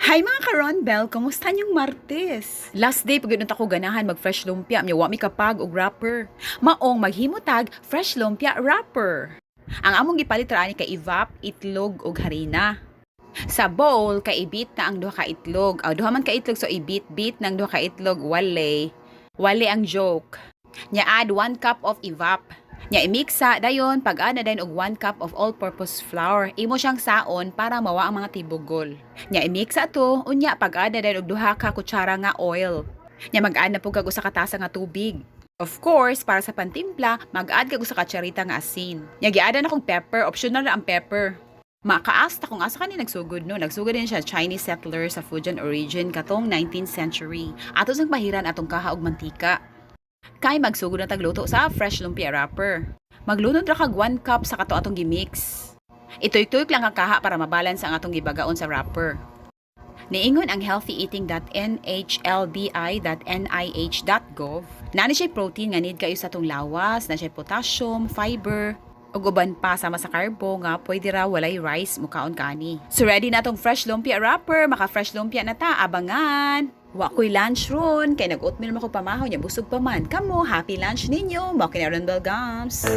Hi, mga ka-Ronbel! Kumusta niyong Martes? Last day pag ko ganahan mag fresh lumpia, nya wa mi kapag og wrapper. Maong maghimutag fresh lumpia wrapper. Ang among gipalit ra ani kay evap, itlog ug harina. Sa bowl kay i-beat na ang duha ka itlog. Aw, duha man ka itlog, so i-beat-beat ng duha ka itlog, wale. Wale ang joke. Nya add 1 cup of evap. Nya i-mixa dayon, pag-add na dayon og 1 cup of all-purpose flour. Imo siyang saon para mawa ang mga tibugol. Nya i-mixa to, unya pag-add na dayon og duha ka kutsara nga oil. Nya mag-add na pud kag usa ka tasa nga tubig. Of course, para sa pantimpla, mag-add kag usa ka kutsarita nga asin. Nya gi-add na kong pepper, optional na ang pepper. Makaasta kung asa kani nagsugod, no. Nagsugod din siya Chinese settlers sa Fujian origin katong 19th century. Ato sang pahiran atong kaha og mantika. Kay magsugod na tagluto sa fresh lumpia wrapper. Maglunod ra kag 1 cup sa kato atong gimix. Itoy-tuyok lang ang kaha para mabalance ang atong gibagaon sa wrapper. Niingon ang healthyeating.nhlbi.nih.gov naa ni siya protein nga need kayo sa atong lawas, na siya potassium, fiber, ug uban pa sama sa carbo nga pwede ra walay rice mukaon kani. So ready na atong fresh lumpia wrapper, maka fresh lumpia na ta, abangan. Wa ko'y lunch ron, kay nag-oatmeal man ko pamahaw, nya busog pa man. Kamo, happy lunch ninyo, mao kini Ronbel Gums.